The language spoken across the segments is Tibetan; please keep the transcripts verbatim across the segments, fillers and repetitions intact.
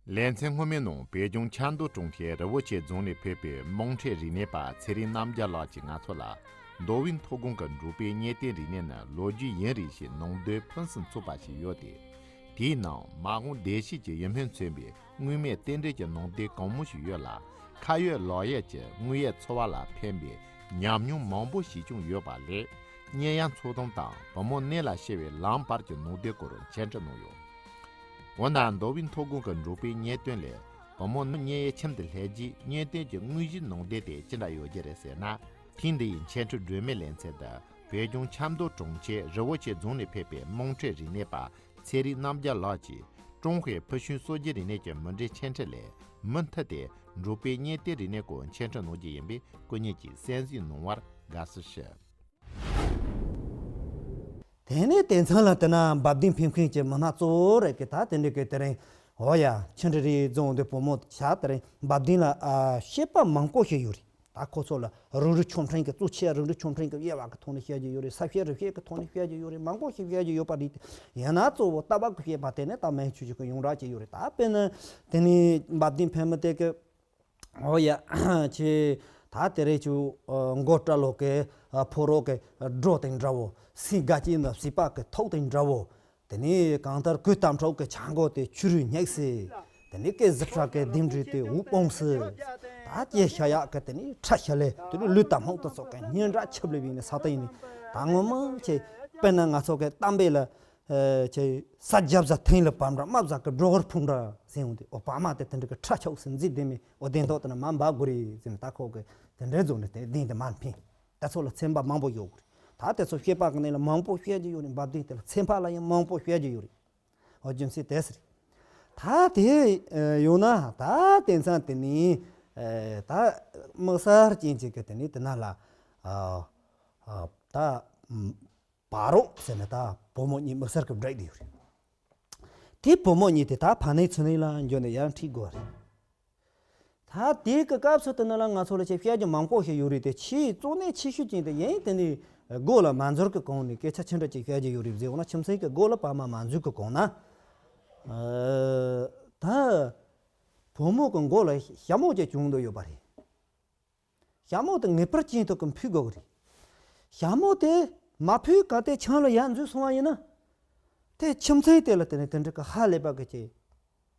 ལེ་ཚན་སྔོན་མའི་ནང་བོད་ལྗོངས་ཆབ་མདོ་གྲོང་ཁྱེར་རི་བོ་ཆེ་རྫོང་ནས་ཕེབས་པའི་དམངས་ཁྲོད་རིག་གནས་པ་ཚེ་རིང་རྣམ་རྒྱལ་ལགས་ཀྱིས་ང་ཚོ་ལ། མདོ་དབུས་མཐོ་སྒང་གི་འབྲོག་པའི་གཉེན་སྟོན་རིག་གནས་ནི་ལོ་རྒྱུས་ཡུན་རིང་ཞིང་ནང་དོན་ཕུན་སུམ་ཚོགས་པ་ཞིག་ཡོད་དེ། དེའི་ནང་མ་འོངས་བདེ་སྐྱིད་ཀྱི་ཡིད་སྨོན་མཚོན་པའི་དངོས་མེད་རྟེན་འབྲེལ་གྱི་ནང་དོན་གང་མང་ཞིག་ཡོད་ལ། ཁ་ཡོད་ལག་ཡོད་ཀྱི་དངོས་ཡོད་འཚོ་བ་ལ་ཕན་པའི་ཉམས་མྱོང་མང་པོ་ཞིག་ཀྱང་ཡོད་པ་ལས། གཉེན་ཡང་འཚོ་སྟངས་དང་བུ་མོ་གནས་ལ་བཤད་པའི་ལམ་བར་གྱི་ནང་དོན་སྐོར་འཆད་ཁྲིད་གནང་ཡོད། འོ་ན་མདོ་དབུས་མཐོ་སྒང་གི་འབྲོག་པའི་གཉེན་སྟོན་ལས། བུ་མོ་ནི་གཉེན་ཡས་ཁྱིམ་དུ་སླེབས་རྗེས་གཉེན་སྟོན་གྱི་དངོས་གཞིའི་ནང་དོན་དེ་ཅི་འདྲ་ཡོད་རྒྱུ་རེད་ཟེར་ན། ཐེངས་འདི་ཡི་འཆད་ཁྲིད་སྒྲོན་མེའི་ལེ་ཚན་དུ་བོད་ལྗོངས་ཆབ་མདོ་གྲོང་ཁྱེར་རི་བོ་ཆེ་རྫོང་ནས་ཕེབས་པའི་དམངས་ཁྲོད་རིག་གནས་པ་ཚེ་རིང་རྣམ་རྒྱལ་ལགས་ཀྱིས། ཀྲུང་ཧྭའི་ཕུལ་བྱུང་སྲོལ་རྒྱུན་རིག་གནས་ཀྱི་མུ་འབྲེལ་འཆད་ཁྲིད་ལས། མུ་མཐུད་དེ་འབྲོག་པའི་གཉེན་སྟོན་རིག་གནས་སྐོར་འཆད་ཁྲིད་གནང་རྒྱུ་ཡིན་པས་སྐུ་ཉིད་ཀྱིས་གསན་གཟིགས་གནང་བར་དགའ་བསུ་ཞུ། དེ་ནས་དེང་སང་ལ་བལྟས་ན་འབབ་སྡིངས་ཕེབས་མཁན་གྱི་མི་སྣ་གཙོ་བོ་རེད་ཀི། ད་དེ་འདྲ་གི་དེ་རིང་འོ་ཡ་ཆུ་འབྲི་རི་རྫོང་དུ་བུ་མོ་ཆ་དེ་རིང་འབབ་སྡིངས་ལ་ཨ་བཤད་པ་མང་པོ་ཞིག་ཡོད་རེད། ད་ཁོ་ཚོ་ལ་རང་རིགས་ཆོ་འཕྲུལ་གྱི་གཙོ་ཆེ་རང་རིགས་ཆོ་འཕྲུལ་གྱི་དབྱེ་བ་གི་ཐོག་ནས་བཤད་རྒྱུ་ཡོད་རེད། ས་བཤད་རི་བཤད་ཀྱི་ཐོག་ནས་བཤད་རྒྱུ་ཡོད་རེད། མང་པོ་ཞིག་བཤད་རྒྱུ་ཡོད་པ་རེད། ཡིན་ན་གཙོ་བོ་ལྟ་བ་གི་བཤད་པ་དེ་ནི་ད་མན་ཆོད་ཅིག་གི་ཡོངས་གྲགས་ཅིག་ཡོད་རེད། ད་དཔེར་ན་དེ་ནི་འབབ་སྡིངས་ཕེབས་མི་དེ་གི་འོ་ཡ་ཆེ་ད་དེ་རེད་ཆུ་མགོ་སྐྲ་ལོ་གི་ཕོ་རོག་གི་སྒྲོ་དང་འདྲ་བོ། སེང་དགའ་སྐྱིད་ནི་སྲིད་པ་གི་ཐོག་དང་འདྲ་བོ། དེ་ནས་གང་ལྟར་གོས་དམ་ཕྲུག་གི་ཆ་མགོ་དེ་ཆུ་རུས་སྙེག་སེ། དེ་ནས་སྐེ་ཟི་ཁྲ་གི་ལྡེམ་འདྲེ་དེ་འུ་སྤུངས་སེ། ད་སྐྱེ་ཤ་ཡག་གི་དེ་ནས་ཁྲ་ཤ་ལས་དེ་ནས་ལུས་དང་སྨུག་དང་སོགས་ཀྱི་སྙན་གྲགས་ཆབ་ལེ་བའི་ནས་ས་སྟེང་ནས་ད་ངོ་མ་ཆེ། དཔེར་ན་ང་ཚོ་གི་གཏམ་དཔེ་ལ་ཆེ་ས་རྒྱབ་ས་ཐེངས་ལ་བབས་འདྲ་རྨ་བཟའ་གི་སྒྲོ་གར་ཕུང་འདྲ་ཟེར་འོང་དུས་འོ་བ་མ་དེ་དེ་འདྲ་གི་ཁྲ་ཆགས་སེ་མཛེས་ལྡན་མའི་འོ་དེ་མདོག་དེ་ན་མ་འབབ་དགོས་རེད་ཟེར་ནས་ད་ཁོ་གི་དེ་འདྲའི་རྫོང་ནས་དེ་བདེན་དེ་མ་འཕེན། དེ་ཚོ་ལ་ཚན་པ་མང་པོ་ཡོད་དགོས་རེད། ད་དེ་ཚོ་བཤད་པ་གི་ནང་ལ་མང་པོ་བཤད་རྒྱུ་ཡོད་རེད། འབབ་སྡིངས་དེ་ལ་ཚན་པ་ལ་ཡང་མང་པོ་བཤད་རྒྱུ་ཡོད་རེད། འོ་རྒྱུ་མཚན་དེ་ཟེར། ད་དེ་ཡོད་ན་ད་དེང་སང་དེ་ནི་ད་དམག་སར་ཅན་ཅིག་གི་དེ་ནི་དེ་ན་ལ་ད་བ་རོག་ཟེར་ནས་ད་བུ་མོ་གཉིས་དམག་སར་གི་བསྒྲིགས་དེ་ཡོད་རེད། དེ་བུ་མོ་གཉིས་དེ་ད་ཕ་ནས་ཚུ་ནས་ལ་འགྱོ་ནས་ཡང་ཁྲིད་དགོས་རེད། ད་དེ་གི་སྐབས་སུ་དེ་ནི་ལ་ང་ཚོ་ལ་ཅིག་བཤད་རྒྱུ་མང་པོ་ཞིག་ཡོད་རེད་དེ་ཆེས་གཙོ་གནད་ཆེ་ཤོས་ཅན་དེ་ཡིན་དེ་ནི་མགོ་ལ་མ་འཛུལ་གི་གོང་ནས་སྐད་ཆ་ཆུང་འདྲ་ཅིག་བཤད་རྒྱུ་ཡོད་རེད་ཟེར་འོ་ན་ཁྱིམ་མཚེས་ཀྱི་མགོ་ལ་བ་མ་མ་འཛུལ་གི་གོང་ན། ད་བུ་མོ་གི་མགོ་ལ་ཞྭ་མོ་ཅིག་བྱུང་འདུག་ཡོད་པ་རེད། ཞྭ་མོ་དེ་ངེས་པར་ཅན་ཐོག་གི་འཕུད་དགོས་གི་རེད། ཞྭ་མོ་དེ་མ་འཕུད་ག་དེ་ཆང་ལ་ཡར་འཛུལ་སོང་བ་ཡིན་ན། དེ་ཁྱིམ་མཚེས་དེ་ལ་དེ་ནས་དེ་འདྲ་གི་ཧ་ལས་པ་གི་ཅིག་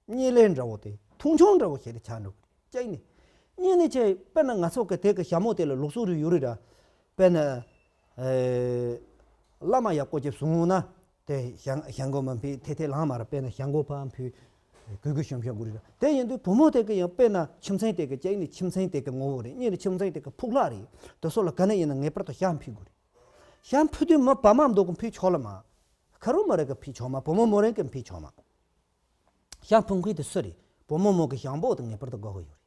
བརྙས་ལས་འདྲ་བོ་དེ་མཐོང་ཆུང་འདྲ་བོ་བྱས་ཏེ་ཆགས་འགྲོ་གི་རེད། གཅིག་ནས། གཉིས་ནས་ཅིག་དཔེར་ན་ང་ཚོ་གི་དེ་གི་ཞྭ་མོ་དེ་ལ་ལུགས་སྲོལ་རེ་ཡོད་རེད་ར། དཔེར་ན། ཨེ། བླ་མ་ཡག་པོ་ཅིག་བཟུང་ན། དེ་ཞང་ཞང་མགོ་མ་འཕུད་ཐེ་ཐེ་ལངས་མ་ར་དཔེར་ན་ཞང་མགོ་ཕར་འཕུད། གུས་གུས་ཞུམ་ཞུམ་དགོས་རེད། དེ་ཡིན་དུས་བུ་མོ་དེ་གི་ཡང་དཔེར་ན་ཁྱིམ་མཚེས་དེ་གི་གཅིག་ནི་ཁྱིམ་མཚེས་དེ་གི་ངོ་བོ་རེད། གཉིས་ནི་ཁྱིམ་མཚེས་དེ་གི་ཕུགས་ལྷག་རེད། དེ་ཚོ་ལ་ག་ནས་ཡིན་ན་ངེས་པར་དུ་ཞྭ་འཕུད་དགོས་རེད། ཞྭ་འཕུད་དུས་མི་བ་མ་མདོག་གི་འཕུད་ཆོག་ལ་མ། ཁ་རུ་མོ་རེ་གི་འཕུད་ཆོག་མ། བུ་མོ་མོ་རེ་གི་འཕུད་ཆོག་མ། ཞྭ་འཕུད་མཁན་དེ་སུ་རེད། བུ་མོ་མོ་གི་ཞང་པོ་དེ་ངེས་པར་དུ་དགོས་ཀྱི་ཡོད་རེད།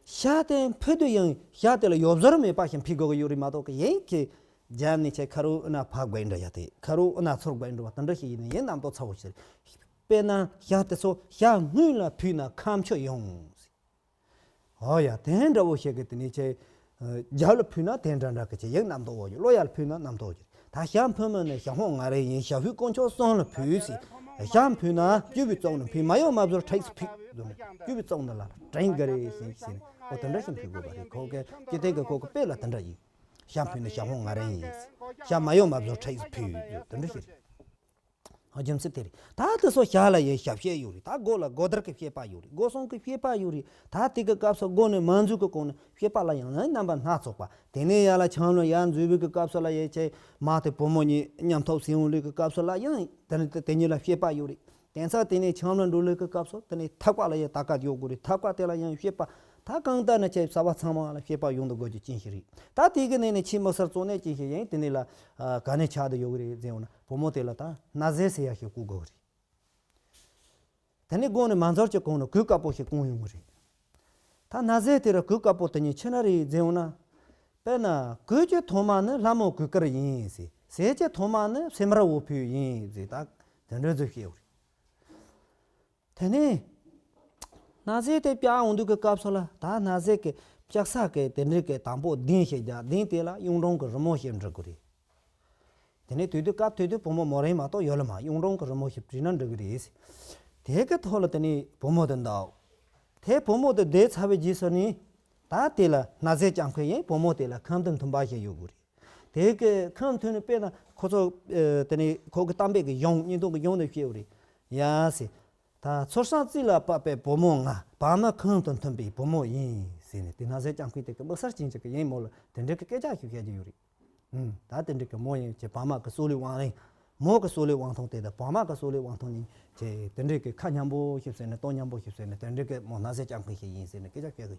ཞྭ་དེ་འཕུད་དུས་ཡང་ཞྭ་དེ་ལ་ཡོབ་ཟོར་མེད་པ་ཞིག་འཕུད་དགོས་ཀྱི་ཡོད་རེད་མ་གཏོགས་ཀྱི་ཡིན་གྱི། རྒྱབ་ནས་ཆེ་ཁ་རུ་ཨ་ན་ཕ་དགོས་འདྲ་ཡ་དེ་ཁ་རུ་ཨ་ན་ཚུར་དགོས་འདྲ་བ་དེ་འདྲ་ཞིག་ཡིན་ན་ཡིན་རྣམ་རྟོག་ཚ་བོ་ཞིག་རེད། དཔེར་ན་ཞྭ་དེ་ཚོ་ཞྭ་སྔོན་ལ་ཕུད་ན་ཁ་མཆུ་ཡོང་། ཨོ་ཡ་དེ་འདྲ་བོ་ཞིག་གི་དེ་ནས་ཆེ། རྒྱབ་ལ་ཕུད་ན་དེ་འདྲ་འདྲ་གི་ཆེ་ཡིན་རྣམ་རྟོག་འོ་ཀྱི། གློ་ཡ་ལ་ཕུད་ན་རྣམ་རྟོག་འོ་ཀྱི། ད་ཞྭ་འཕུད་མི་ནི་ཞྭ་ཕོ་ང་རེ་ཡིན། ཞྭ་ཕུད་དཀོན་མཆོག་གསུམ་ལ་ཕུད་ཟེར། ཞྭ་འཕུད་ན་སྐྱིད་པའི་གཙོ་ནི་ཕུད། མ་ཡོང་མ་བཟོར་ཁྲིགས་སུ་ཕུད་ཟེར་ནས་སྐྱིད་པའི་གཙོ་ནི་ལ་དྲན་གི་རེད་ཟེར་ཟེར་ནས་ཨོ་དེ་འདྲ་ཞིག་ཕུད་དགོས་པ་རེད། ཁོ་གི་སྐྱིད་ཐེངས་གི་ཁོ་གི་དཔེ་ལ་དེ་འདྲ་ཡིན། ཞྭ་འཕུད་ནི་ཞྭ་ཕོ་ང་རེ་ཡིན་ཟེར། ཞྭ་མ་ཡོང་མ་བཟོར་ཁྲིགས་སུ་ཕུད་ཟེར་དེ་འདྲ་ཞིག་རེད། ཨོ་རྒྱུ་མཚན་དེ་རེད། ད་དེ་ཚོ་ཞྭ་ལ་ཡང་ཞྭ་བཤད་ཡོད་རེད། ད་སྒོ་ལ་སྒོ་དར་གྱི་བཤད་པ་ཡོད་རེད། སྒོ་སྲུང་གི་བཤད་པ་ཡོད་རེད། ད་དེ་གི་སྐབས་སུ་སྒོ་ནས་མ་འཛུལ་གི་གོང་ནས་བཤད་པ་ལ་ཡང་ན་རྣམ་པ་སྣ་ཚོགས་པ། དེ་ནས་ཡར་ལ་ཆང་ལོ་ཡར་འཛུལ་བའི་གི་སྐབས་སུ་ལ་ཡང་ཆེ་མ་དེ་བུ་མོ་གཉིས་མཉམ་ཐོག་ཟིན་འོང་ལུས་གི་སྐབས་སུ་ལ་ཡང་དེ་ནས་དེ་གཉིས་ལ་བཤད་པ་ཡོད་རེད། དེང་སང་དེ་ནས་ཆང་ལོ་འགྲོ་ལུས་གི་སྐབས་སུ་དེ་ནས་ཐག་པ་ལ་ཡང་ད་ག་ཡོད་དགོས་རེད། ཐག་པ་དེ་ལ་ཡང་བཤད་པ། ད་གང་ལྟར་ན་ཆེ་གསར་བ་ཚང་མ་ལ་བཤད་པ་ཡོང་དུ་དགོས་རྒྱུ་ཅན་ཞིག་རེད། ད་དེ་གི་ནང་ནས་ཆེས་དམིགས་བསལ་གཙོ་གནད་ཅན་ཞིག་ཡིན། དེ་ནས་ལ་ག་ནས་ཆགས་དུ་ཡོད་གི་རེད་ཟེར་འོང་ན། བུ་མོ་དེ་ལ་ད་ན་ཟས་ཟེར་ཡ་ཞིག་བསྐུར་དགོས་རེད། དེ་ནས་སྒོ་ནས་མ་འཛོལ་གྱི་གོང་ནས་གོས་དཀར་པོ་ཞིག་བསྐུར་ཡོང་གི་རེད། ད་ན་ཟས་དེ་ར་གོས་དཀར་པོ་དེ་ཉིད་ཆི་ན་རེད་ཟེར་འོང་ན། དཔེར་ན་གོས་ཀྱི་ཐོག་མ་ནི་ལྷ་མོ་གོས་དཀར་ཡིན་ཟེར། ཟས་ཀྱི་ཐོག་མ་ནི་སེམས་ར་འོ་ཕུད་ཡིན་ཟེར། ད་དེ་འདྲ་ཚོ་བཤད་ཡོད་རེད། དེ་ནས་ན་ཟས་དེ་བཅག་འོང་དུས་ཀྱི་སྐབས་སུ་ལ་ད་ན་ཟས་ཀྱི་བཅག་ས་ཀྱི་དེ་འདྲའི་གི་དང་པོ་གདན་ཞིག་རྒྱག་གདན་དེ་ལ་གཡུང་དྲུང་གི་རི་མོ་ཞིག་འབྲི་དགོས་རེད། དེ་ནས་དུས་དུས་སྐབས་དུས་དུས་བུ་མོ་མོ་རེ་མ་གཏོགས་ཡོད་ལ་མ་གཡུང་དྲུང་གི་རི་མོ་ཞིག་བྲིས་ན་འགྲིག་གི་རེད། དེ་གི་ཐོག་ལ་དེ་ནས་བུ་མོ་དེ་འདུག་དེ་བུ་མོ་དེ་བསྡད་ཚར་བའི་རྗེས་སུ་ནི། ད་དེ་ལ་ན་བཟའ་བརྐྱང་མཁན་ཡིན་བུ་མོ་དེ་ལ་ཁམས་དེ་མཐུན་པ་ཞིག་ཡོད་དགོས་རེད། དེ་གི་ཁམས་མཐུན་ནས་དཔེར་ན་ཁོ་ཚོ་ཨེ་དེ་ནས་ཁོ་གི་གཏམ་དཔེ་གི་གཞུང་། བརྙན་ཐུང་གི་གཞུང་ནས་བཤད་ཡོད་རེད། ཡ་ཟེར། ད་ཚུར་སོང་རྩིས་ལ་བབས་པའི་བུ་མོ་ང་། བག་མ་ཁམས་དང་མཐུན་པའི་བུ་མོ་ཡིན་ཟེར་ནས། དེ་ན་བཟའ་བརྐྱང་མཁན་དེ་གི་དམིགས་བསལ་ཅན་ཅིག་གི་ཡིན་མོ་ལ་དེ་འདྲའི་གི་སྐད་ཆ་ཞིག་བཤད་ཀྱི་ཡོད་རེད། ཨུམ། ད་དེ་འདྲའི་གི་མོ་ཡིན་ཅེས། བག་མ་གི་གསོ་ལུགས་དབང་རིང་། མོ་གི་གསོ་ལུགས་དབང་ཐང་དེ་དང་བག་མ་གི་གསོ་ལུགས་དབང་ཐང་གཉིས་ཀྱི་དེ་འདྲའི་གི་ཁ་མཉམ་པོ་ཞིག་བཟས་ནས། ལྟོ་མཉམ་པོ་ཞིག་བཟས་ནས། དེ་འདྲའི་གི་མོ་ན་བཟའ་བརྐྱང་མཁན་ཞིག་ཡིན་ཟེར་ནས་སྐད་ཆ་བཤད་གི་ཡོད།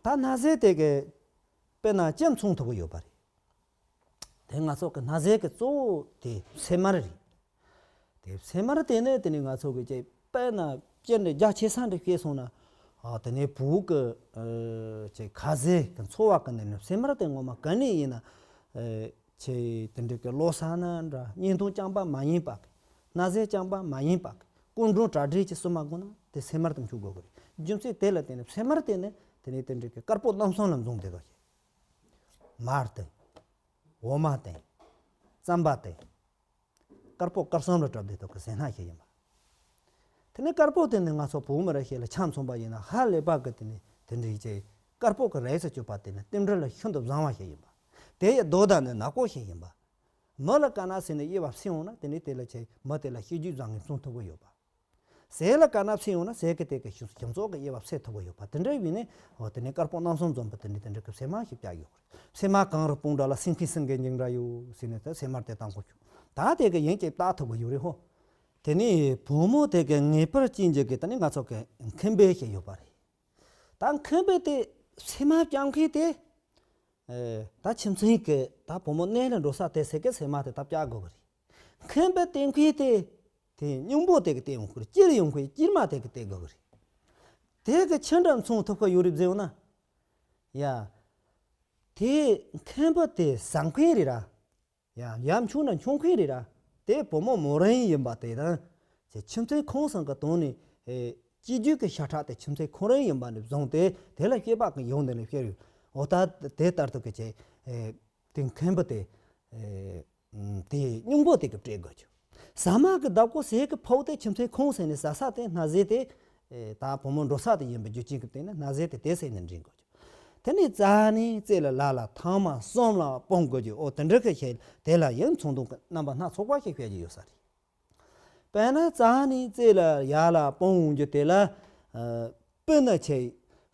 ད་ན་བཟའ་དེ་གི་དཔེར་ན་ཅི་མཚུངས་ཐུབ་གི་ཡོད་པ་རེད། དེ་ང་ཚོ་གི་ན་བཟའ་གི་གཙོ་བོ་དེ་སེམས་དམར་རེད། དེ་སེམས་དམར་དེ་ནི་དེ་ནི་ང་ཚོ་གི་ཅིག་དཔེར་ན་སྤྱིར་འདི་རྒྱ་ཆེ་ས་འདི་བཤད་སོང་ན། ཨ། དེ་ནི་བོད་གི་ཨ་ཅིག་ཁ་ཟས་གི་འཚོ་བ་གི་ནང་ནས་སེམས་དམར་དེ་ངོ་མ་ག་ནས་ཡིན་ན། ཨ་ཅིག་དེ་འདྲ་གི་ལོ་གསར་ན་འདྲ། བརྙན་ཐུང་རྐྱང་པ་མ་ཡིན་པ་གི། ན་བཟའ་རྐྱང་པ་མ་ཡིན་པ་གི། སྐུ་མགྲོན་གྲ་སྒྲིག་ཅིག་སུ་མ་དགོས་ན་དེ་སེམས་དམར་དེ་འཁྱུག་དགོས་གི་རེད། རྒྱུ་མཚན་དེ་ལ་བརྟེན་ནས་སེམས་དམར་དེ་ནི་དེ་ནི་དེ་འདྲ་གི་དཀར་པོ་གནམ་ས་ལ་འཛོམས་བསྡད་པ་ཞིག་མར་དང་། འོ་མ་དང་། རྩམ་པ་དང་། དཀར་པོ་དཀར་གསུམ་ལ་གྲབས་བསྡད་ཐོག་གི་ཟས་སྣ་ཞིག་ཡིན་པ། དེ་ནས་དཀར་པོ་དེ་ནི་ང་ཚོ་བོད་མི་རིགས་ཤིག་ལ་ཆ་མཚོན་པ་ཡིན་ན། ཧ་ལས་པ་གི་དེ་ནི་དེ་འདྲའི་ཅིག་དཀར་པོ་གི་རིགས་སུ་གྱུར་པ་དེ་ནི་རྟེན་འབྲེལ་ལ་ཤིན་ཏུ་བཟང་བ་ཞིག་ཡིན་པ། དེ་ཡི་དོ་ཟླ་ནི་ནག་པོ་ཞིག་ཡིན་པ། མི་ལ་དཀའ་ན་ཟེར་ནས་དབྱེ་བ་ཕྱེ་འོང་ན། དེ་ནི་དེ་ལ་ཅིག་མི་དེ་ལ་ཤེས་རྒྱུད་བཟང་ངན་མཚོན་ཐུབ་ཀྱི་ཡོད་པ། ཟས་ལ་དཀའ་ན་ཕྱེ་འོང་ན་ཟས་ཀྱི་དེ་གི་ཞིམ་ཞིམ་ཚོགས་ཀྱི་དབྱེ་བ་ཕྱེ་ཐུབ་ཀྱི་ཡོད་པ། དེ་འདྲ་ཡིན་ནས། འོ། དེ་ནས་དཀར་པོ་གནམ་ས་འཛོམས་པ་དེ་འདྲ་དེ་འདྲ་གི་སེམས་དམར་ཞིག་བྱ་ཡོད་རེད། སེམས་དམར་གངས་རི་སྤུངས་འདྲ་ལ། སེང་ཁེ་སེང་གེ་འགྱིང་འདྲ་ཡོད་ཟེར་ནས་ད་སེམས་དམར་དེ་བཏང་དགོས་བྱུང་། ད་དེ་གི་ཡིན་གཅིག་བཏགས་ཐུབ་ཀྱི་ཡོད་རེད་ཧོ། དེ་ནས་བུ་མོ་དེ་གི་ངེས་པར་ཅན་གྱི་གི་ད་ནི་ང་ཚོ་གི་མཁན་པོ་ཞིག་ཡོད་པ་རེད། ད་མཁན་པོ་དེ་སེམས་དམར་བརྐྱང་མཁན་དེ། ཨེ། ད་ཁྱིམ་མཚེས་ཀྱི་ད་བུ་མོ་གནས་ལ་འགྲོ་ས་དེ་ཟས་ཀྱི་སེམས་དམར་དེ་ད་བརྐྱང་དགོས་གི་རེད། མཁན་པོ་དེ་མཁན་དེ། དེ་སྙིང་པོ་དེ་གི་སྟེར་ཡོང་གི་རེད། སྐྱེས་ཡོང་གི་སྐྱེས་མ་དེ་གི་སྟེར་དགོས་གི་རེད། དེ་གི་ཅི་འདྲ་མཚུངས་ཐུབ་ཀྱི་ཡོད་རེད་ཟེར་ཡོང་ན། ཡ། དེ་མཁན་པོ་དེ་བཟང་མཁན་རེད་ར། ཡ། ཡར་མཆོང་ན་མཆོང་མཁན་རེད་ར། དེ་བུ་མོ་མོ་རང་ཡིན་པ་དེ་དང་། ཁྱིམ་མཚེས་ཁོང་ཚང་གི་དོན་ནི། ཨེ། སྐྱེ་རྒྱུད་ཀྱི་ཤ་ཁྲག་དེ་ཁྱིམ་མཚེས་ཁོང་རང་ཡིན་པ་ནས་བཟུང་སྟེ། དེ་ལ་སྐྱེས་པ་གི་ཡོང་དེ་ནས་ཤེས་ཡོད། འོ། ད་དེ་ལྟར་དུ་གི་ཅིག་ཨེ། དེ་མཁན་པོ་དེ། ཨེ། དེ་སྙིང་པོ་དེ་གི་སྤྲད་དགོས་ཀྱི། ཟ་མ་གི་བདག་པོ་ཟས་ཀྱི་ཕོགས་དེ་ཁྱིམ་མཚེས་ཁོང་ཟས་ནས། ཟ་ས་དེ་ན་བཟའ་དེ། ཨེ། ད་བུ་མོ་འགྲོ་ས་དེ་ཡིན་པའི་རྒྱུ་རྐྱེན་གྱི་སྟེང་ནས་ན་བཟའ་དེ་དེ་ཟས་ནས་འདྲེན་དགོས་ཀྱི། དེ་ནས་རྩ་ནས་རྩེ་ལ་ལ་ལ་ཐང་མ་གསུམ་ལ་སྤུངས་དགོས་ཀྱི། འོ། དེ་འདྲ་གི་ཞིག་དེ་ལ་ཡང་མཚུངས་ལྡོག་གི་རྣམ་པ་སྣ་ཚོགས་པ་ཞིག་བཤད་ཀྱི་ཡོད་ས་རེད། དཔེར་ན་རྩ་ནས་རྩེ་ལ་ཡར་ལ་སྤུངས་རྒྱུ་དེ་ལ། ཨ། དཔེར་ན་ཅིག་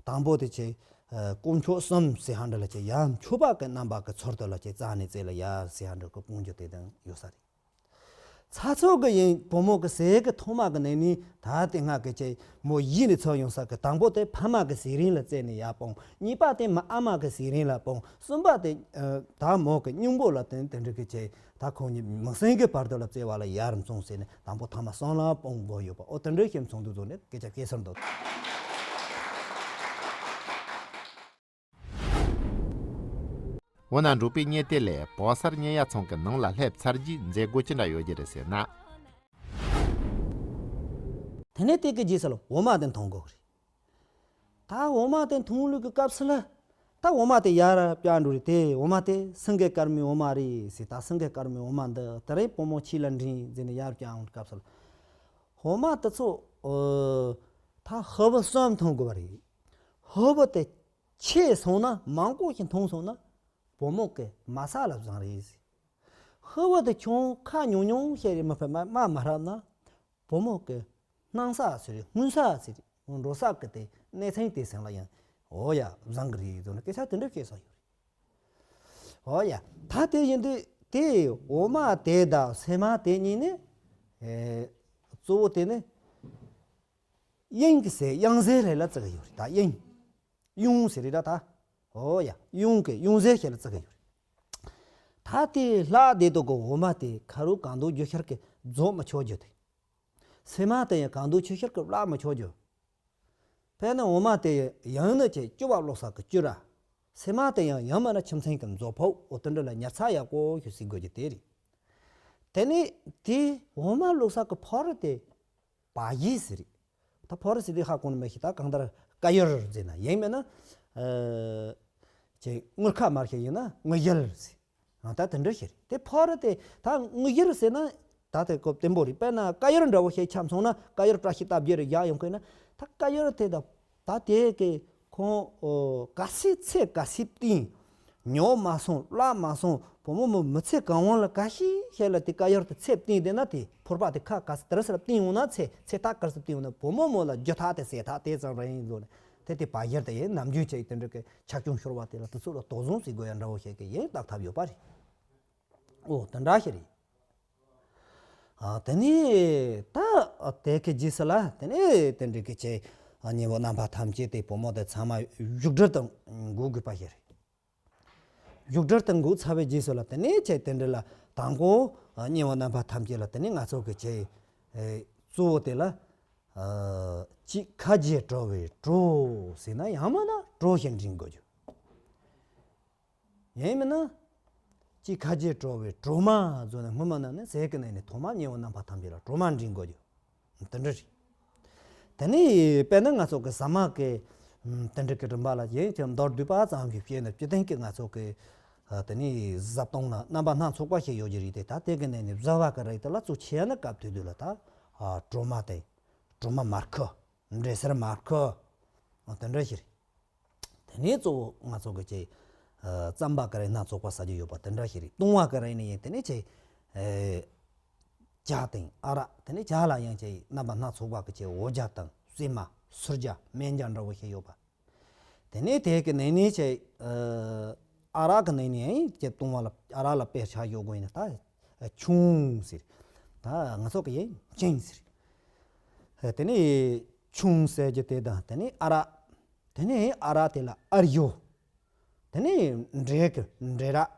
དང་པོ་དེ་ཅིག་ཨ། དཀོན་མཆོག་གསུམ་ཟེར་ཡ་འདྲ་ལ་ཅིག་ཡར་མཆོད་པ་གི་རྣམ་པ་གི་ཚུལ་དུ་ལ་ཅིག་རྩ་ནས་རྩེ་ལ་ཡར་ཟེར་ཡ་འདྲ་གི་སྤུངས་རྒྱུ་དེ་དང་ཡོད་ས་རེད། ཚ་ཚོད་ཀྱི་ཡིན། བུ་མོ་གི་ཟས་ཀྱི་ཐོག་མ་གི་ནས་ནི། ད་དེ་སྔ་གི་ཅིག་མོ་གཞི་ནས་ཚུར་ཡོང་ས་གི། དང་པོ་དེ་ཕ་མ་གི་ཟས་རིན་ལ་རྩེ་ནས་ཡར་སྤུངས། གཉིས་པ་དེ་མ་ཨ་མ་གི་ཟས་རིན་ལ་སྤུངས། གསུམ་པ་དེ། ཨ། ད་མོ་གི་སྙིང་པོ་ལ་དེ་དེ་འདྲ་གི་ཅིག་ད་ཁོང་གཉིས་མིང་སྲིང་གི་བར་དུ་ལ་བརྩེ་བ་ལ་ཡར་མཚུངས་ཟེར་ནས། དང་པོ་ཐ་མ་གསུམ་ལ་སྤུངས་དགོས་ཡོད་པ། འོ། དེ་འདྲ་ཞིག་མཚུངས་འདུག་བཟོ་ནས་སྐད་ཆ་བཤད་སར་འདུག་འོ་ན་འབྲོག་པའི་གཉེན་སྟོན་ལས་བོད་སར་གཉེན་ཡ་ཚང་གི་ནང་ལ་སླེབས་ཚར་རྗེས་མཛད་སྒོ་ཅི་འདྲ་ཡོད་རྒྱུ་རེད་ཟེར་ན། དེ་ནས་དེ་གི་རྗེས་སུ་ལ་འོ་མ་དེ་འཐུང་དགོས་རེད། ད་འོ་མ་དེ་འཐུང་ལུགས་ཀྱི་སྐབས་སུ་ལ། ད་འོ་མ་དེ་ཡར་བཀྱག་འགྲོ་རེད། དེ་འོ་མ་དེ་སེང་གེ་དཀར་མོའི་འོ་མ་རེད་ཟེར། ད་སེང་གེ་དཀར་མོའི་འོ་མ་འདི་དེ་རིང་བུ་མོ་ཁྱེད་ལ་འདྲེན་ཟེར་ནས་ཡར་བཀྱག་འོང་སྐབས་སུ་ལ། འོ་མ་དེ་ཚོ། ཨོ། ད་ཧོབ་གསུམ་འཐུང་དགོས་པ་རེད། ཧོབ་དེ་ཆེ་སོང་ན། མང་པོ་ཞིག་འཐུང་སོང་ན་བུ་མོ་གི་མ་ས་ལ་བཟང་རེད་ཟེར། ཧོབ་དེ་ཆུང་ཁ་ཉུང་ཉུང་ཞིག་རེད། མ་ཕ་མ་མ་མ་རབ་ན། བུ་མོ་གི་སྣང་ས་ཟེར་རེད། སྔུན་ས་ཟེར་རེད། འགྲོ་ས་གི་དེ་གནས་ཚང་དེ་སེམས་ལ་ཡང་འོ་ཡ་བཟང་གི་རེད་ཟེར་ནས་སྐད་ཆ་དེ་འདྲ་བཤད་ས་ཡོད་རེད། འོ་ཡ། ད་དེ་ཡིན་དུས་དེ་འོ་མ་དེ་དང་སྲན་མ་དེ་གཉིས་ནི། ཨེ། གཙོ་བོ་དེ་ནི་དབྱིངས་ཀྱི་ཟས། དབྱངས་ཟས་རེད་ལ་བརྩི་གི་ཡོད་རེད། ད་དབྱིངས། དབྱངས་ཟེར་རེད་ད། ད། འོ་ཡ། དབྱངས་ཀྱི་དབྱངས་ཟས་ཞིག་ལ་བརྩི་གི་ཡོད་རེད། ད་དེ་ལྷག་བསྡད་དོ་གི་འོ་མ་དེ་ཁ་རུ་གང་དུ་རྒྱུ་ཤར་གི་རྫོགས་མི་ཆོག་རྒྱུ་དེ། སྲན་མ་དེ་ཡང་གང་དུ་ཆུ་ཤར་གི་བརླག་མི་ཆོག་རྒྱུ། དཔེར་ན་འོ་མ་དེ་ཡང་ན་ཅིག་སྐྱུར་བ་བླུགས་ས་གི་སྐྱུར་ར། སྲན་མ་དེ་ཡང་ཡང་མིན་ན་ཁྱིམ་མཚེས་ཀྱི་མཛོ་ཕོག་འོ་དེ་འདྲ་ལ་ཉར་ཚགས་ཡག་པོ་ཞིག་བཟོ་དགོས་རྒྱུ་དེ་རེད། དེ་ནས་དེ་འོ་མ་བླུགས་ས་གི་ཕོར་དེ་བ་ཡི་ཟེར་རེད། ད་ཕོར་ཟེར་དུས་ཧ་གོ་ནི་མེད་ཤི། ད་གང་ལྟར་ཀ་ཡོར་ཟེར་ན་ཡིན། མིན་ན། ཨ། ཅིག་དངུལ་ཁ་དམར་ཤོས་ཡིན་ན་དངུལ་ཡར་ཟེར། ཨ། ད་དེ་འདྲ་ཞིག་རེད། དེ་ཕོར་དེ་ད་དངུལ་ཡར་ཟེར་ན། ད། ད་དེ་སྐབས་བརྟན་པོ་རེད། དཔེར་ན་ཀ་ཡོར་འདྲ་བོ་ཞིག་ཆགས་སོང་ན། ཀ་ཡོར་བཀྲ་ཤིས་རྟགས་བརྒྱད་རེ་བཞག་ཡོང་གི་ན། ད་ཀ་ཡོར་དེ་ད་ད་དེ་གི་ཁོང་ཨོ་གལ་སྲིད་ཚེ་གལ་སྲིད་བརྟན། ཉོ་མ་སོང་བརླག་མ་སོང་། བུ་མོ་མོ་མི་ཚེ་གང་བོ་ལ་ག་ཤེད་ཤེད་ལ་དེ་ཀ་ཡོར་དེ་ཚེ་བརྟན་བསྡད་ན། དེ་ཕོར་པ་དེ་ཁ་ག་ས་དེར་སར་བརྟན་ཡོང་ན། ཚེ་ཚེ་ཐག་ག་སར་བརྟན་ཡོང་ན། བུ་མོ་མོ་ལ་རྒྱུ་ཐག་དེ་ཟས་ཐག་དེ་ཙམ་རེ་ཡིན་ཟོ་ནས། དེ་དེ་བ་ཡར་དེ་ཡིན་ནམ་རྒྱུན་ཆེ་དེ་འདྲ་གི་ཆ་སྐྱོང་ཤོར་བ་དེ་ལ་དེ་ཚོ་ལ་དོགས་ཟོན་ཟེར་དགོས་ཡ་འདྲ་བོ་ཞིག་གི་ཡིན་བརྟག་ཐབས་ཡོད་པ་རེད། ཨོ་དེ་འདྲ་ཞིག་རེད། ཨ་དེ་ནས་ད་དེ་གི་རྗེས་སུ་ལ་དེ་ནས་དེ་འདྲ་གི་ཆེ་ཉེ་བོ་རྣམ་པ་ཐམས་ཅད་དེ་བུ་མོ་དེ་ཚང་མ་བཞུགས་ཁྲི་དང་སྒུག་དགོས་པ་ཞིག་རེད། བཞུགས་ཁྲིར་དུ་འགོད་ཚར་བའི་རྗེས་སུ་ལ་དེ་ནས་ཆེ་དེ་འདྲ་ལ་དང་པོ་ཉེ་བ་རྣམ་པ་ཐམས་ཅད་ལ་དེ་ནས་ང་ཚོ་གི་ཆེ་གཙོ་བོ་དེ་ལ་ཅིག་ཁ་རྗེ་གྲོ་བའི་གྲོ་ཟེར་ན་ཡང་མིན་ན་གྲོ་ཞིག་འབྲི་དགོས་རྒྱུ། ཡང་མིན་ན་ཅིག་ཁ་རྗེ་གྲོ་བའི་གྲོ་མ་ཟོ་ནས་སྔོན་མ་ན་ནི་ཟས་ཀྱི་ནང་ནས་ཐོག་མ་ཉེ་བ་རྣམ་པ་ཐམས་ཅད་ལ་གྲོ་མ་འབྲི་དགོས་རྒྱུ། དེ་འདྲ་རེད། དེ་ནས་དཔེར་ན་ང་ཚོ་གི་ཟ་མ་གི་དེ་འདྲ་གི་རིམ་པ་ལ་ཡིན་ཀྱང་མདོར་བསྡུས་པ་ཙམ་ཞིག་བཤད་ན། སྤྱིར་བཏང་གི་ང་ཚོ་གི་དེ་ནས་བཟའ་བཏུང་ལ་རྣམ་པ་སྣ་ཚོགས་པ་ཞིག་ཡོད་ཀྱི་རེད་དེ། ད་དེ་གི་ནང་ནས་བཟའ་བ་གི་རིགས་དེ་ལ་གཙོ་ཆེ་ན་སྐབས་དེ་དུས་ལ་ད་གྲོ་མ་དེ། གྲོ་མ་མར་ཁུ། འབྲས་སིལ་མར་ཁུ། དེ་འདྲ་ཞིག་རེད། དེ་ནས་གཙོ་བོ་ང་ཚོ་གི་ཆེ་རྩམ་པ་གི་རིགས་སྣ་ཚོགས་པ་ཟ་རྒྱུ་ཡོད་པ་དེ་འདྲ་ཞིག་རེད། བཏུང་བ་གི་རིགས་ནི་ཡིན་དེ་ནས་ཆེ་ཇ་དང་ཨ་རག་དེ་ནས་ཇ་ལ་ཡང་ཆེ་རྣམ་པ་སྣ་ཚོགས་པ་གི་ཆེ་འོ་ཇ་དང་སྲན་མ་སུར་ཇ་སྨན་ཇ་འདྲ་བོ་ཞིག་ཡོད་པ། དེ་ནས་དེ་གི་ནང་ནས་ཆེ་ཨ་རག་གི་ནང་ནས་ཡང་ཆེ་བཏུང་བ་ལ་ཨ་རག་ལ་དཔེ་ཆ་ཡོད་དགོས་ཡིན་ན་ད་ཆུང་ཟེར། ད་ང་ཚོ་གི་ཡིན་ཅིང་ཟེར། དེ་ནས་ཆུང་ཟེར་རྒྱུ་དེ་དང་དེ་ནས་ཨ་རག་དེ་ནས་ཨ་རག་དེ་ལ་ཨར་ཡོ། དེ་ནས་འབྲས་ཀྱི་འབྲས་རག་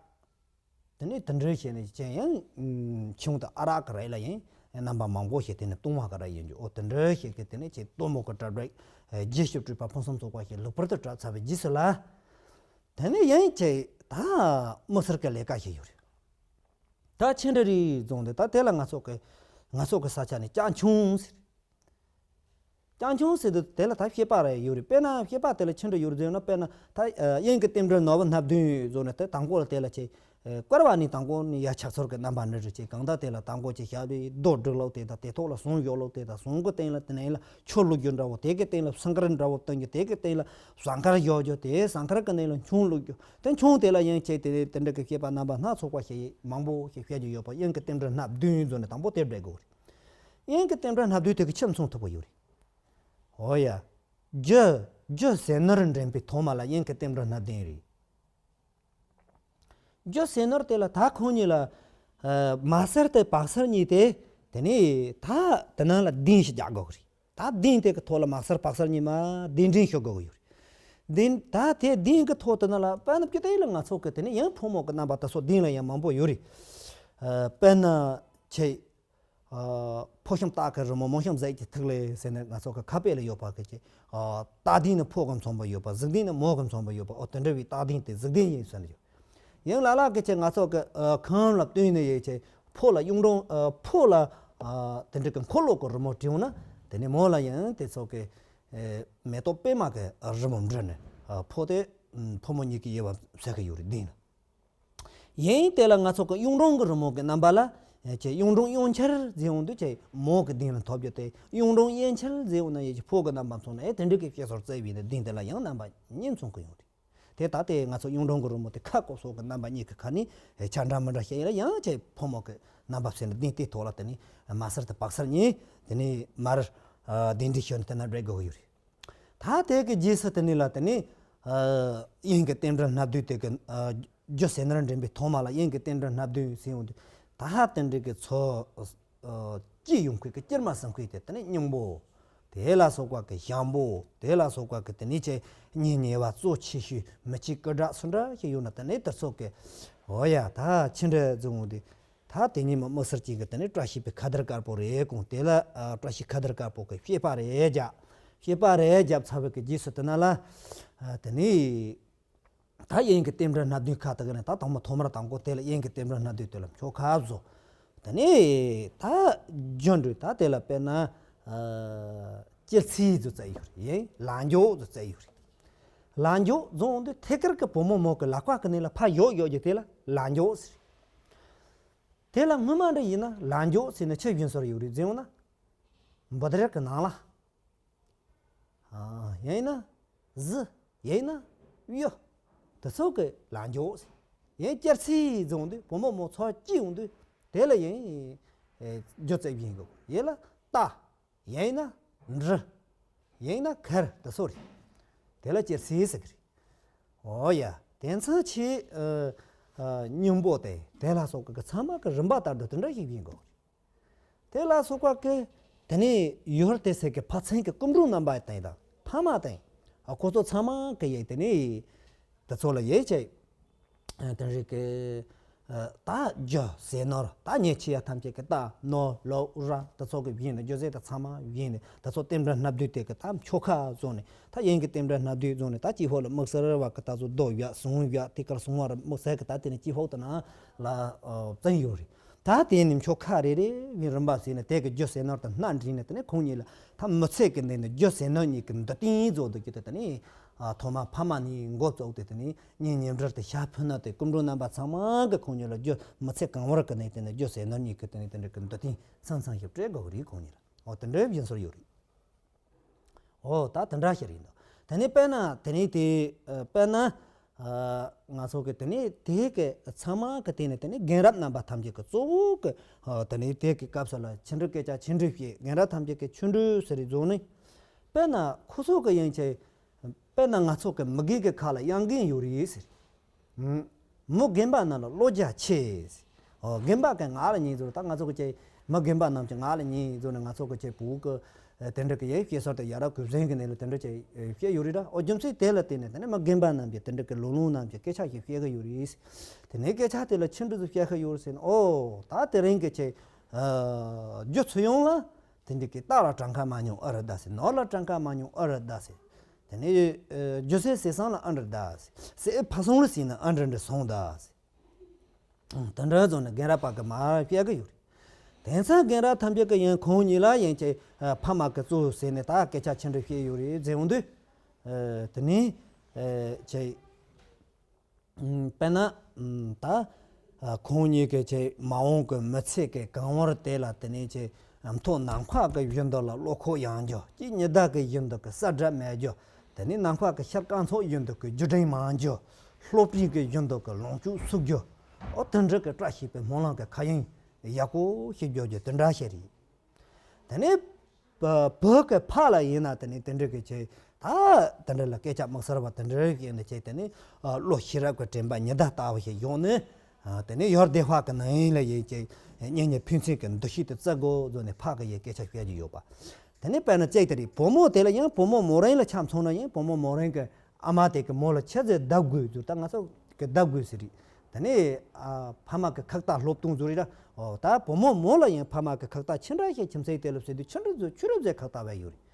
དེ་ནས་དེ་འདྲ་བྱས་ནས་ཅན་ཡང་ཆུང་དུ་ཨ་རག་གི་རིགས་ལ་ཡང་རྣམ་པ་མང་པོ་ཞིག་དེ་ནས་བཏུང་བ་གི་རིགས་ཡིན་རྒྱུ། ཨོ་དེ་འདྲ་ཞིག་གི་དེ་ནས་ཆེ་སྟོན་མོ་གི་གྲ་སྒྲིག་རྗེས་སུ་སྤྲུལ་པ་ཕུན་སུམ་ཚོགས་པ་ཞིག་ལེགས་པར་དུ་གྲ་ཚར་བའི་རྗེས་སུ་ལ། དེ་ནས་ཡང་ཆེ་ད་མི་སེར་གི་ལས་ཀ་ཞིག་ཡོད་རེད། ད་ཆི་འདྲ་རེད་བཟུང་སྟེ་ད་དེ་ལ་ང་ཚོ་གི་ང་ཚོ་གི་ས་ཆ་ནས་ལྕགས་ཆུང་ཟེར། ལྕགས་ཆུང་ཟེར་དུས་དེ་ལ་ད་བཤད་པ་རེ་ཡོད་རེད། དཔེར་ན་བཤད་པ་དེ་ལ་ཆི་འདྲ་ཡོད་རེད་ཟེར་ན། དཔེར་ན་ད་དབྱིན་གྱི་རྟེན་འབྲེལ་ནོར་བུ་སྣ་བདུན་བཟོ་ནས་དེ་དང་པོ་ལ་དེ་ལ་ཆེ་བསྐུར་བ་ནི་དང་པོ་ནི་ཡ་ཕྱག་འཚལ་གྱི་རྣམ་པ་འདྲ་རེད། ཅེས་གང་ལྟར་དེ་ལ་དང་པོ་ཆེ་ཞབས་པའི་རྡོ་སྒྲིག་ལོག་དེ་དང་དེ་ཐོག་ལ་ཟངས་གཡོག་ལོག་དེ་དང་ཟངས་གི་སྟེང་ལ་དེ་ནས་ལ་ཆུ་བླུག་རྒྱུ་འདྲ་བོ། དེ་གི་སྟེང་ལ་ཟངས་དཀར་འདྲ་བོ་བཏོན་རྒྱུ། དེ་གི་སྟེང་ལ་ཟངས་དཀར་གཡོག་རྒྱུ། དེ་ཟངས་དཀར་གི་སྟེང་ལ་ཆུ་བླུག་རྒྱུ། དེ་ཆུ་དེ་ལ་ཡང་ཆེ་དེ་དེ་འདྲ་གི་བཤད་པ་རྣམ་པ་སྣ་ཚོགས་པ་ཞིག་མང་པོ་ཞིག་བཤད་རྒྱུ་ཡོད་པ། དབྱིན་གྱི་རྟེན་འབྲེལ་སྣ་བདུན་བཟོ་ནས་དང་པོ་དེ་སྒྲིག་དགོས་རེད། དབྱིན་གྱི་རྟེན་འབྲེལ་སྣ་བདུན་དེ་གི་ཆི་མཚོན་ཐུབ་པ་ཡོད་རེད། འོ་ཡ། རྒྱུ་རྒྱུ་ཟས་ནོར་འདྲེན་པའི་ཐོག་མ་ལ་དབྱིན་གྱི་རྟེན་འབྲེལ་སྣ་བདུན་རེད། རྒྱུ་ཟས་ནོར་དེ་ལ་ད་ཁོང་གཉིས་ལ་ཨ་མ་སེར་དེ་བག་སེར་གཉིས་དེ། དེ་ནས་ད་དེ་ནང་ལ་གདན་ཞིག་རྒྱག་དགོས་རེད། ད་གདན་དེ་གི་ཐོག་ལ་མ་སེར་བག་སེར་གཉིས་མ་གདན་འདྲེན་ཞུ་དགོས་ཡོད་རེད། གདན་ད་དེ་གདན་གི་ཐོག་དེ་ནང་ལ་དཔེར་ན་སྤྱིར་བཏང་ལ་ང་ཚོ་གི་དེ་ནས་ཡང་ཕོ་མོ་གི་རྣམ་པ་དེ་ཚོ་གདན་ལ་ཡང་མང་པོ་ཡོད་རེད། ཨ་དཔེར་ན་ཆེ། ཨ་ཕོ་བཤམས་སྟག་གི་རི་མོ་མོ་བཤམས་གཟིག་གི་ཐིག་ལེ་ཟེར་ནས་ང་ཚོ་གི་ཁ་དཔེ་ལ་ཡོད་པ་གི་ཆེ། ཨ་སྟག་གདན་ནི་ཕོ་གི་མཚོན་པ་ཡོད་པ། གཟིག་གདན་ནི་མོ་གི་མཚོན་པ་ཡོད་པ། ཨོ་དེ་འདྲ་བའི་སྟག་གདན་དེ་གཟིག་གདན་ཡིན་ཟེར་ནས་ཡོད། ཡང་ལ་ལ་གི་ཆེ་ང་ཚོ་གི་ཨ་ཁམས་ལ་བསྟུན་ནས་ཡོད་ཆེ། ཕོ་ལ་གཡུང་དྲུང་ཨ་ཕོ་ལ་ཨ་དེ་འདྲ་གི་འཁོར་ལོ་གི་རི་མོ་བྲིས་ན། དེ་ནས་མོ་ལ་ཡང་དེ་ཚོ་གི་ཨེ་མེ་ཏོག་པད་མ་གི་རི་མོ་འབྲི་ནས་ཨ་ཕོ་དེ་ཨམ་ཕོ་མོ་གཉིས་ཀྱི་དབྱེ་བ་གསལ་གི་ཡོད་རེད། གདན་ལ། ཡིན་དེ་ལ་ང་ཚོ་གི་གཡུང་དྲུང་གི་རི་མོ་གི་རྣམ་པ་ལ་ཨེ་ཆེ་གཡུང་དྲུང་གཡུ་འཕྱར་ཟེར་འོང་དུས་ཆེ་མོ་གི་གདན་ལ་ཐོབ་རྒྱུ་དེ། གཡུང་དྲུང་གཡུ་འཕྱར་ཟེར་འོང་ན་ཡེ་ཆེ་ཕོ་གི་རྣམ་པ་མཚོན་ན། ཨེ་དེ་འདྲ་གི་བཤད་སྲོལ་བཙལ་བས་ནས་གདན་དེ་ལ་ཡང་རྣམ་པ་གཉིས་མཚོན་གི་ཡོད་རེད། དེ་ལྟ་སྟེ་ང་ཚོ་གཡུང་དྲུང་གི་རི་མོ་དེ་ཁ་སྐོར་སོགས་ཀྱི་རྣམ་པ་གཉིས་ཀྱི་ཁ་ནས་ཆ་འདྲ་མི་འདྲ་བཤད་ཡིན་ལ། ཡང་ཆེ་ཕོ་མོ་གི་རྣམ་པ་ཟེར་ན་གདན་དེའི་ཐོག་ལ་དེ་ནས་མ་སེར་དང་བག་སེར་གཉིས་དེ་ནས་མར་ཨ་གདན་འདྲེན་ཞུས་ནས་དེ་ན་སྦྲེལ་དགོས་ཀྱི་ཡོད་རེད། ད་དེ་གི་རྗེས་སུ་དེ་ནས་ལ་དེ་ནས་ཨ་དབྱིན་གྱི་རྟེན་འབྲེལ་སྣ་བདུན་དེ་གི་ཨ་རྒྱུ་ཟས་ནོར་འདྲེན་པའི་ཐོག་མ་ལ་དབྱིན་གྱི་རྟེན་འབྲེལ་སྣ་བདུན་ཟེར་ཡོང་དུས། ད་ཧ་དེ་འདྲ་གི་ཚོ་ཨ་སྐྱེས་ཡོང་ཁུལ་གྱི་སྐྱེར་མ་ཟིན་ཁུལ་དེ་དེ་ནས་སྙིང་པོ། དེ་ལ་སོགས་པ་གི་ཞང་པོ། དེ་ལ་སོགས་པ་གི་དེ་ནས་ཆེ་གཉེན་ཉེ་བ་གཙོ་ཆེ་ཤོས་མི་གཅིག་སྐུ་དྲག་སུ་འདྲ་ཞིག་ཡོད་ན་དེ་ནས་དེ་ཚོ་གི་འོ་ཡ་ད་ཆི་འདྲ་བཟུང་འོང་དུས། ད་དེ་ཉིན་མ་མི་སེར་གཅིག་གི་དེ་ནས་བཀྲ་ཤིས་པའི་ཁ་དར་དཀར་པོ་རེ་གོང་དེ་ལ་ཨ་བཀྲ་ཤིས་ཁ་དར་དཀར་པོ་གི་བཤད་པ་རེ་རྒྱབ། བཤད་པ་རེ་རྒྱབ་ཚར་བའི་གི་རྗེས་སུ་དེ་ན་ལ་ཨ་དེ་ནས། ད་དབྱིན་གྱི་རྟེན་འབྲེལ་སྣ་བདུན་ཁ་དེ་གི་ནས་ད་དང་པོ་ཐོག་མར་དང་པོ་དེ་ལ་དབྱིན་གྱི་རྟེན་འབྲེལ་སྣ་བདུན་དེ་ལ་འཁྱོག་ཁ་བཟོ། དེ་ནས་ད་རྒྱུ་འབྲས་ད་དེ་ལ་དཔེར་ན་ཨ་སྤྱི་ཚེས་བཟོ་བཙལ་ཡོད་རེད། ཡིན་ལ་མཇུག་བཟོ་བཙལ་ཡོད་རེད། ལ་མཇུག་བཟོ་འོང་དུས་ཐད་ཀར་གྱི་བུ་མོ་མོ་གི་ལག་པ་གི་ནས་ལ་ཕར་ཡོག་ཡོག་རྒྱུ་དེ་ལ་ལ་མཇུག་ཟེར། དེ་ལ་སྔོན་མ་འདྲ་ཡིན་ན་ལ་མགྱོགས་ཟེར་ནས་ཆི་བཞིན་སོར་ཡོད་རེད་ཟེར་ཡོང་ན། འབུད་ར་གི་ནང་ལ། ཡིན་ན་གཟི། ཡིན་ན་གཡུ། དེ་ཚོ་གི་ལ་མགྱོགས་ཟེར། ཡིན་སྐྱར་ཚིག་བཟུང་དུས་བུ་མོ་མོ་ཚོ་སྐྱིད་ཡོང་དུས་དེ་ལ་ཡིན། རྒྱུ་རྩིས་བཞིན་གི་ཡིན་ལ་རྟ། ཡིན་ན་འབྲི། ཡིན་ན་གར་དེ་ཚོ་རེད། དེ་ལ་སྐྱར་ཚིག་ཟེར་གི་རེད། འོ་ཡ། དེ་མཚམས་ཆེ། སྙིང་པོ་དེ་དེ་ལ་སོགས་ཀྱི་ཚང་མ་གི་རིམ་པ་ལྟར་དུ་དེ་འདྲ་ཞིག་ཡིན་དགོས། དེ་ལ་སོགས་པ་གི་དེ་ནས་ཡོར་དེ་ཟེར་གི་ཕ་ཚན་གི་སྐུ་མགྲོན་རྣམ་པ་དེ་དང་ཕ་མ་དེ་ཁོ་ཚོ་ཚང་མ་གི་ཡིན་དེ་ནས་དེ་ཚོ་ལ་ཡིན་ཆེ། དེ་རིགས་ཀྱི་ད་རྒྱུ་ཟས་ནོར་ད་ཉེ་ཆེ་ཡ་ཐམས་ཅད་ཀྱི་རྟ་ནོར་ལོ་ར་དེ་ཚོ་གི་བཞིན་ནས་རྒྱུ་ཟས་དེ་ཚང་མ་བཞིན་ནས་དེ་ཚོ་རྟེན་འབྲེལ་སྣ་བདུན་དེ་གི་ད་ཆོ་ག་བཟུང་ནས་ད་ཡིན་གི་རྟེན་འབྲེལ་སྣ་བདུན་བཟུང་ནས་ད་སྐྱེ་ཕོ་ལ་དམིགས་བསལ་བ་གི་ད་ཚོ་རྡོ་བཞག་ཟུང་བཞག་དེ་གར་སོང་བ་ར་དམིགས་བསལ་གི་ད་དེ་ནས་སྐྱེ་ཕོ་དེ་ན་ལ་བཙན་ཡོད་རེད། ད་དེ་ནས་ཆོ་ག་རེ་རེ་བཞིན་རིམ་པ་བྱས་ནས་དེ་གི་རྒྱུ་ཟས་ནོར་དེ་སྣ་འདྲེན་ནས་དེ་ནས་ཁོང་གཉིས་ལ་ད་མི་ཚེ་གི་འདི་ནས་རྒྱུ་ཟས་ནོར་གཉིས་གི་འདི་རྟེན་བཟོ་འདུག་གི་དེ་ད་ནས་ཐོག་མ་ཕ་མ་ནས་མགོ་བཙུགས་ཏེ་དེ་ནས། གཉེན་ཉེ་འབྲེལ་དུ་ཞག་ཕུལ་ན་དེ་སྐུ་མགྲོན་རྣམ་པ་ཚང་མ་གི་ཁོང་གཉིས་ལ་རྒྱུ་མི་ཚེ་གང་བོར་གི་ནས་དེ་ནས་རྒྱུ་ཟས་ནོར་གཉིས་ཀྱི་དེ་ནས་དེ་འདྲ་གི་འདུ་ཐེངས་ཚང་ཚང་ཞིག་སྤྲད་དགོས་རེད་ཁོང་གཉིས་ལ། འོ་དེ་འདྲའི་བཞིན་སོར་ཡོད་རེད། འོ་ད་དེ་འདྲ་ཞིག་རེད་འདུག་དེ་ནས་དཔེར་ན་དེ་ནས་དེ་དཔེར་ན་ང་ཚོ་གི་དེ་ནས་དེ་གི་ཚང་མ་གི་དེ་ནས་དེ་ནས་རྒན་རབས་རྣམ་པ་ཐམས་ཅད་ཀྱི་གཙོ་བོ་གི་དེ་ནས་དེ་གི་སྐབས་སུ་ལ་ཆོ་འཕྲུལ་སྐད་ཆ་ཆོ་འཕྲུལ་བཤད་རྒན་རབས་ཐམས་ཅད་ཀྱི་ཆོ་འཕྲུལ་ཟེར་རེ་བཟོ་ནས་དཔེར་ན་ཁོ་ཚོ་གི་ཡན་ཆད། དཔེར་ན་ང་ཚོ་གི་མི་རྒན་གི་ཁ་ལ་གཡང་རྒན་ཡོད་རེད་ཟེར། མི་རྒན་པ་རྣམས་ལ་བློ་རྒྱ་ཆེ་ཟེར། ཨོ་རྒན་པ་གི་ང་ལ་ཉན་ཟེར་ད་ང་ཚོ་གི་ཅེ་མི་རྒན་པ་རྣམས་ཀྱི་ང་ལ་ཉན་ཟེར་ནས་ང་ཚོ་གི་ཅེ་བུ་གི་དེ་འདྲ་གི་ཡེ་སྐྱེ་སོར་དེ་ཡ་རབས་གོས་བཟང་གི་ནས་ལ་དེ་འདྲ་ཅེ་བཤད་ཡོད་རེད་ད། ཨོ་རྒྱུ་མཚན་དེ་ལ་བརྟེན་ནས་དེ་ནས་མི་རྒན་པ་རྣམས་ཀྱི་དེ་འདྲ་གི་ལོ་ལོན་རྣམས་ཀྱི་སྐད་ཆ་ཞིག་བཤད་གི་ཡོད་རེད་ཟེར། དེ་ནས་སྐད་ཆ་དེ་ལ་ཆི་འདྲ་ཟིག་བཤད་གི་ཡོད་ཟེར་ན་ཨོ་ད་དེ་རིང་གི་ཅེ་རྒྱུ་ཚུ་ཡོང་ལ། དེ་འདྲ་གི་རྟ་ལ་གྲངས་ཀ་མ་ཉུང་ཨ་རི་ད་ཟེར། ནོར་ལ་གྲངས་ཀ་མ་ཉུང་ཨ་རི་ད་ཟེར། དེ་ནས་རྒྱུ་ཟས་ཟས་སང་ལ་ཨ་རི་ད་ཟེར། ཟས་ཕ་སོང་ལ་ཟིན་ན་ཨ་འདྲ་འདྲ་སོང་ད་ཟེར། དེ་འདྲ་བཟོ་ནས་རྒན་རབས་པ་གི་མ་བཤད་གི་ཡོད་རེད། དེང་སང་རྒན་རབས་ཐམས་ཅད་ཀྱི་ཡང་ཁོང་གཉིས་ལ་ཡང་ཅེ་ཕ་མ་གི་གཙོ་བོ་ཟེར་ནས་ད་སྐད་ཆ་ཆེ་འདྲ་བཤད་ཡོད་རེད་ཟེར་འོང་དུས། དེ་ནས་ཅེ། དཔེར་ན། ད། ཁོང་གཉིས་ཀྱི་ཆེད་མ་འོངས་ཀྱི་མི་ཚེ་གི་གང་བར་དེ་ལ་དེ་ནས་ཆེད་མཐོ་ནམ་མཁའ་གི་བཞིན་དུ་ལ་བློ་ཁོག་ཡངས་རྒྱུ་སྐྱེ་ཉི་ཟླ་གི་བཞིན་དུ་གི་ས་དགྲ་མེད་རྒྱུ། དེ་ནས་ནམ་མཁའ་གི་ཤར་སྐར་ཚོགས་བཞིན་དུ་གི་རྒྱུ་འབྲས་མང་རྒྱུ། སློབ་སྤྲིན་གི་བཞིན་དུ་གི་ལོངས་སྤྱོད་ཚུགས་རྒྱུ། ཨོ་དེ་འདྲ་གི་བཀྲ་ཤིས་པའི་སྨོན་ལམ་གི་ཁ་གཡང་ཡག་པོ་ཞིག་རྒྱོབ་རྒྱུ་དེ་འདྲ་ཞིག་རེད། དེ་ནས་བུ་གི་ཕ་ལ་ཡིན་ན་དེ་ནས་དེ་འདྲ་གི་ཆེད་ད་དེ་འདྲ་ལ་སྐད་ཆ་དམིགས་བསལ་བ་དེ་འདྲ་ཡིན་ན་ཆེད་དེ་ནས་བློ་ཤེས་རབ་ཀྱི་དྲན་པ་ཉི་ཟླ་ལྟ་བུ་ཞིག་ཡོང་ནས་དེ་ནས་ཡོར་བདེ་བ་གི་ནང་ལ་ཡིན་ཆེད་གཉེན་ཉེ་ཕན་ཚུན་གྱི་འདུ་ཤེས་དེ་བརྩི་དགོས་བཟོ་ནས་ཕ་གི་ཡི་སྐད་ཆ་བཤད་ཀྱི་ཡོད་པ། དེ་ནས་དཔེར་ན་གཅིག་དེ་རེད། བུ་མོ་དེ་ལ་ཡང་བུ་མོ་མོ་རང་ལ་ཆ་མཚོན་ན་ཡང་བུ་མོ་མོ་རང་གི་ཨ་མ་དེ་གི་མོ་ལ་ཆི་ཟེར་བརྡབ་དགོས་ཟེར་ད་ང་ཚོ་གི་བརྡབ་དགོས་ཟེར་རེད། དེ་ནས་ཨ་ཕ་མ་གི་ཁག་རྟགས་སློབ་སྟོན་ཟེར་རེད་ད། ཨོ་ད་བུ་མོ་མོ་ལ་ཡང་ཕ་མ་གི་ཁག་རྟགས་ཆི་འདྲ་ཞིག་ཁྱིམ་མཚེས་དེ་ལ་ཟེར་དུས་ཆི་འདྲ་ཟེར་ཆི་འདྲ་ཟེར་ཁག་རྟགས་བས་ཡོད་རེད།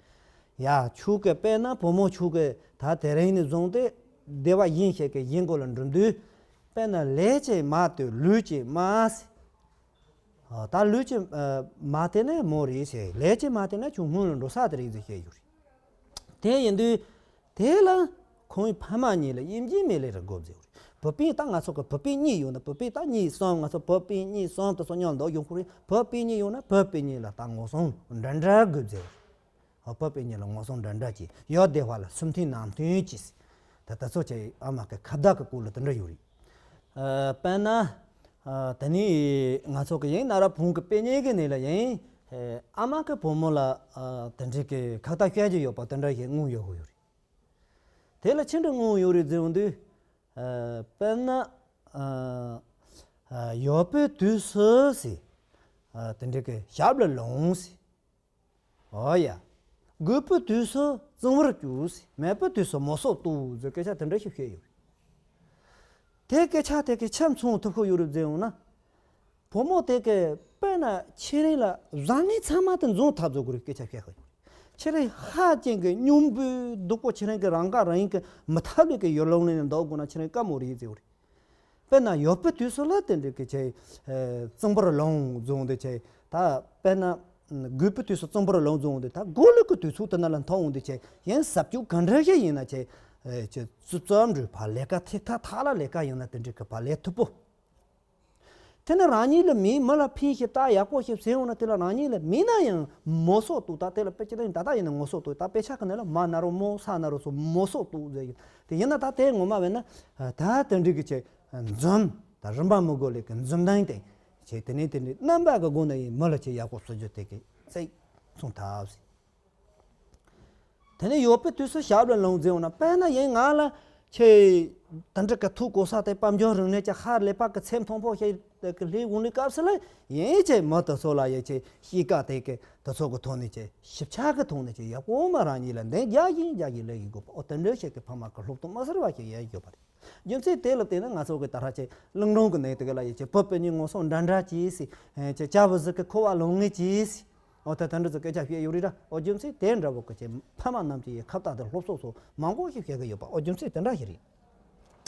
ཡ་ཁྱོད་གི་དཔེར་ན་བུ་མོ་ཁྱོད་གི་ད་དེ་རིང་ནས་བཟུང་སྟེ་སྡེ་བ་གཞན་ཞིག་གི་གཞན་གོ་ལ་འགྲོ་དུས་དཔེར་ན་ལས་ཀྱི་མ་དེ་ལུས་ཀྱི་མ་ཟེར། ད་ལུས་ཀྱི་མ་དེ་ནི་མོ་རེད་ཟེར། ལས་ཀྱི་མ་དེ་ནི་ཁྱོད་སྔོན་ལ་འགྲོ་ས་དེ་རེད་ཟེར་བཤད་ཡོད་རེད། དེ་ཡིན་དུས་དེ་ལ་ཁོང་གི་ཕ་མ་གཉིས་ལ་དབྱེ་འབྱེད་མེད་ལས་ར་དགོས་ཟེར་བ་རེད། བུ་སྤུན་ད་ང་ཚོ་གི་བུ་སྤུན་གཉིས་ཡོད་ན་བུ་སྤུན་ད་གཉིས་གསུམ་ང་ཚོ་བུ་སྤུན་གཉིས་གསུམ་དེ་ཚོ་མཉམ་འདུག་ཡོང་ཁུལ་རེད། བུ་སྤུན་གཉིས་ཡོད་ན་བུ་སྤུན་གཉིས་ལ་ད་ངོ་སྲུང་འདྲ་འདྲ་དགོས་ཟེར་བ་རེད། ཨ་བུ་སྤུན་གཉིས་ལ་ངོ་སྲུང་འདྲ་འདྲ་གྱིས་ཡོད་བདེ་བ་ལ་སུམ་མཐུན་ནང་མཐུན་གྱིས། ད་ད་ཚོ་ཆེ་ཨ་མ་གི་ཁ་བརྡ་གི་སྐོར་ལ་དེ་འདྲ་ཡོད་རེད། ཨ་དཔེར་ན་ཨ་དེ་ནི་ང་ཚོ་གི་ཡིན་ན་ར་བུང་གི་དཔེ་རྙིང་གི་ནས་ལ་ཡིན། ཨ་མ་གི་བུ་མོ་ལ་ཨ་དེ་འདྲའི་གི་ཁ་བརྡ་བཤད་རྒྱུ་ཡོད་པ་དེ་འདྲ་ཞིག་དངོས་ཡོད་ཡོད་རེད། དེ་ལ་ཆི་འདྲ་དངོས་ཡོད་རེད་ཟེར་ཡོང་དུས། ཨ་དཔེར་ན་ཨ་ཨ་ཡོད་པའི་དུས་སུ་ཟེར། ཨ་དེ་འདྲའི་གི་ཞབས་ལ་ལོངས་ཟེར། ཨོ་ཡ། དགོས་པའི་དུས་སུ་གཙང་བོར་བཅུག་མེད་པའི་དུས་སུ་མོ་སོ་གཏུག་ཟེར་སྐད་ཆ་དེ་འདྲ་ཞིག་བཤད་ཡོད་རེད། དེ་སྐད་ཆ་དེ་གི་ཆ་མཚུངས་ཐུབ་ཁོ་ཡོད་རེད་ཟེར་ཡོང་ན། བུ་མོ་དེ་གི་དཔེར་ན་ཁྱེད་རང་ལ་བཟང་ངན་ཚང་མ་དེ་འཛོམས་ཐག་བཟོ་དགོས་རེད་སྐད་ཆ་བཤད་ཁོ་ཡོད་རེད། ཁྱེད་རང་ཧ་ཅང་གི་སྙོམས་པོའི་སྡུག་པོ་ཁྱེད་རང་གི་རང་དགའ་རང་གི་མི་ཐབས་ལས་གི་ཡོ་ལོང་ལས་ནས་འདུག་དགོས་ན་ཁྱེད་རང་དཀའ་མོ་རེད་ཟེར་ཡོད་རེད། དཔེར་ན་ཡོད་པའི་དུས་སུ་ལ་དེ་འདྲའི་གི་ཆེ། གཙང་པོར་ལོངས་བཟུང་དེ་ཆེ། ད་དཔེར་ན་དགོས་པའི་དུས་སུ་གཙང་པོར་ལོངས་བཟུང་དེ་ད་དགོས་ལུགས་ཀྱི་དུས་ཚོད་དེ་ན་ལ་མཐོང་འོང་དེ་ཆེ། ཡང་ཟབ་ཅུང་ག་འདྲ་ཞིག་ཡིན་ན་ཆེ། ཆེ་ཙུ་ཙམ་འགྲོས་ཕར་ལས་ཀ་ཐིག་ཐག་ཐག་ལ་ལས་ཀ་ཡིན་ན་དེ་འདྲའི་གི་ཕར་ལས་ཐུབ་པོ། དེ་ནི་རང་ཉིད་ལ་མིའི་མི་ལ་ཕན་ཞིག་ད་ཡག་པོ་ཞིག་ཟེར་ཡོང་ན། དེ་ལ་རང་ཉིད་ལ་མིན་ན་ཡང་མོ་སོགས་འདུག་ད་དེ་ལ་དཔེ་ཅི་ལྟར་ཡིན་ད་ལྟ་ཡིན་ན་ངོ་སོགས་འདུག་ད་དཔེ་ཆ་གི་ནང་ལ་མ་ན་རོ་མོ་ས་ན་རོ་སོགས་མོ་སོགས་འདུག་ཟེར་ཡོད། དེ་ཡིན་ན་ད་དེ་ངོ་མ་བས་ན་ད་དེ་འདྲི་གི་ཆེ་འཛུམ་ད་རིན་པ་མི་དགོས་ལས་ཀི་འཛུམ་མདངས་དེ་ཆེ་དེ་ནས་དེ་འདྲི་རྣམ་པ་གི་སྒོ་ནས་ཡིན་མི་ལ་ཆེ་ཡག་པོ་བཟོ་རྒྱུ་དེ་གི་ཚེ་མཚུངས་ཐབས། དེ་ནས་ཡོད་པའི་དུས་སུ་ཞབས་ལ་ལོངས་མཛད་འོང་ན། དཔེར་ན་ཡིན་ང་ལ་ཆེ་དེ་འདྲ་གི་ཐུགས་གོ་ས་དེ་དཔལ་འབྱོར་རིག་གནས་ཀྱི་ཧ་ལས་པ་གི་ཚེ་མཐོང་པོ་ཞིག་གི་ལྷའི་དབང་ལུས་སྐབས་སུ་ལ་ཡིན་ཆེ་མི་དེ་ཚོ་ལ་ཡིན་ཆེ་གཤིས་ཀ་དེ་གི་དེ་ཚོ་གི་ཐོག་ནས་ཆེ་ཞིབ་ཆ་གི་ཐོག་ནས་ཆེ་ཡག་པོ་མ་རང་ཉིད་ལ་འདི་རྒྱག་བཞིན་རྒྱག་བཞིན་ལས་ཡིན་དགོས་པ། ཨོ་དེ་འདྲ་ཞིག་གི་ཕ་མ་གི་སློབ་སྟོན་མ་ཟེར་བ་ཞིག་ཡིན་དགོས་པ་རེད། རྒྱུ་མཚན་དེ་ལ་བརྟེན་ནས་ང་ཚོ་གི་ད་ལྟ་ཆེ་གླིང་སྒྲུང་གི་ནང་དེ་ག་ལ་ཡིན་ཆེ་བུ་སྤུན་གཉིས་ངོ་སོ་འདྲ་འདྲ་གྱིས་སི། ཆེ་བྱ་བུ་ཟིག་གི་ཁོ་བ་ལོང་ངེ་གྱིས་སི། འོ་ད་ད་འདྲ་ཚོ་སྐད་ཆ་བཤད་ཡོད་རེད་ར། འོ་རྒྱུ་མཚན་དེ་འདྲ་བོ་གི་ཆེ་ཕ་མ་རྣམས་ཀྱི་ཡི་ཁ་བཏགས་དེ་སློབ་གསོ་སོགས་མང་པོ་ཞིག་བྱེད་གི་ཡོད་པ། འོ་རྒྱུ་མཚན་དེ་འདྲ་ཞིག་རེད།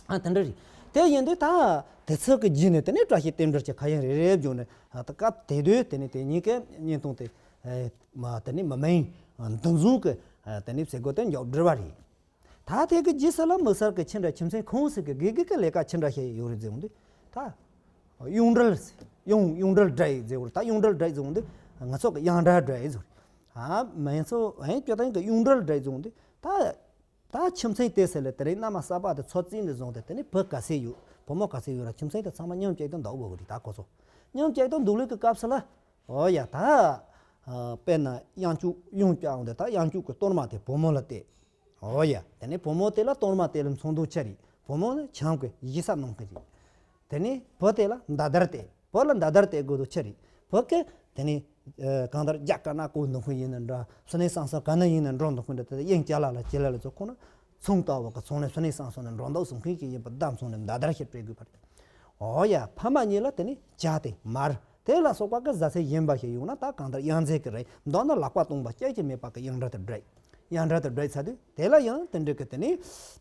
ཨ་དེ་འདྲ་རེད། དེ་ཡིན་དུས་ད་དེ་ཚོ་གི་རྗེས་ནས་དེ་ནས་བཀྲ་ཤིས་རྟེན་འབྲེལ་གྱི་ཁ་ཡན་རེ་རེ་བྱུང་ནས་ད་སྐབས་དེ་དུས་དེ་ནས་དེ་གཉིས་ཀའི་བརྙན་ཐུང་དེ་མ་དེ་ནས་མི་མིན་འདུ་འཛོམས་ཀྱི་དེ་ནས་ཟེར་དགོས་དེ་མགྱོགས་འགྲིལ་བ་རེད། ད་དེ་གི་རྗེས་སུ་ལ་དམིགས་བསལ་གྱི་ཆི་འདྲ་ཁྱིམ་མཚེས་ཁོང་ཚོ་གི་དགེ་རྒན་གྱི་ལས་ཀ་ཆི་འདྲ་བྱས་ཡོད་རེད་ཟེར་འོང་དུས་ད། གཡུང་འབྲེལ། གཡུང་གཡུང་འབྲེལ་སྒྲ་ཡིག་ཟེར་བ་རེད། ད་གཡུང་འབྲེལ་སྒྲ་ཡིག་ཟེར་འོང་དུས་ང་ཚོ་གི་དབྱངས་སྒྲ་སྒྲ་ཡིག་ཟེར་བ་རེད། ཨ་མིན་ཚོ་ཨེ་སྐྱོ་ཐང་གི་གཡུང་འབྲེལ་སྒྲ་ཡིག་ཟེར་འོང་དུས་ད། ད་ཁྱིམ་མཚེས་དེ་ཟེར་ལ་དེ་རིང་མནའ་མ་གསར་པ་དེ་ཚོ་རྩིས་ནས་བཟུང་སྟེ་དེ་ནས་བུ་ག་ཚོད་ཡོད་བུ་མོ་ག་ཚོད་ཡོད་ར་ཁྱིམ་མཚེས་དེ་ཚང་མ་མཉམ་གཅིག་ཏུ་འདུག་དགོས་ཀྱི་རེད། ད་ཁོ་ཚོ་མཉམ་གཅིག་ཏུ་འདུག་ལུགས་ཀྱི་སྐབས་སུ་ལ། ཨོ་ཡ་ད། དཔེར་ན་གཡང་ཆུ་གཡུང་བཀྱག་འོང་དུས་ད་གཡང་ཆུ་གི་གཏོར་མ་དེ་བུ་མོ་ལ་གཏད། ཨོ་ཡ། དེ་ནས་བུ་མོ་དེ་ལ་གཏོར་མ་དེ་ལ་ཚོན་མདོག་ཆི་རེད། བུ་མོ་ནི་བྱམས་ཀྱི་ཡིད་ས་ནང་གི་རེད། དེ་ནས་བུ་དེ་ལ་མདའ་དར་གཏད། བུ་ལ་མདའ་དར་གཏད་དགོས་དོ་ཆི་རེད། བུ་གི་དེ་ནས་གང་ལྟར་རྒྱ་དཀར་ནག་གོས་འདི་ཁུ་ཡིན་ན་འདྲ། སུ་ནས་སང་སང་ག་ན་ཡིན་ན་འགྲོ་འདི་ཁུ་འདྲ། དེ་དབྱིངས་ཅ་ལག་ལ་ཅི་ལ་ལ་ཚོ་ཁོ་ན་ཚོང་ལྟ་བུ་གི་ཚོང་ལས་སུ་ནས་སང་སང་ནས་འགྲོ་འདུག་སུ་མཁན་ཞིག་ཡིན་པ་བདམས་སོང་ནས་མདའ་དར་ཞིག་སྤྲད་དགོས་པ་རེད། ཨོ་ཡ་ཕ་མ་གཉིས་ལ་དེ་ནས་བྱ་དེ་མར། དེ་ལ་སོགས་པ་གི་བཟའ་ཚེ་གཞན་པ་ཞིག་ཡོང་ན་ད་གང་ལྟར་གཡང་རྫས་ཀྱི་རེད། མདོར་ན་ལག་པ་སྟོང་པ་སྐྱེ་གི་མེད་པ་གི་གཡང་འབྲུ་དེ་བསྒྲིགས། གཡང་འབྲུ་དེ་བསྒྲིགས་ཚར་དུས་དེ་ལ་ཡང་དེ་འདྲ་གི་དེ་ནས་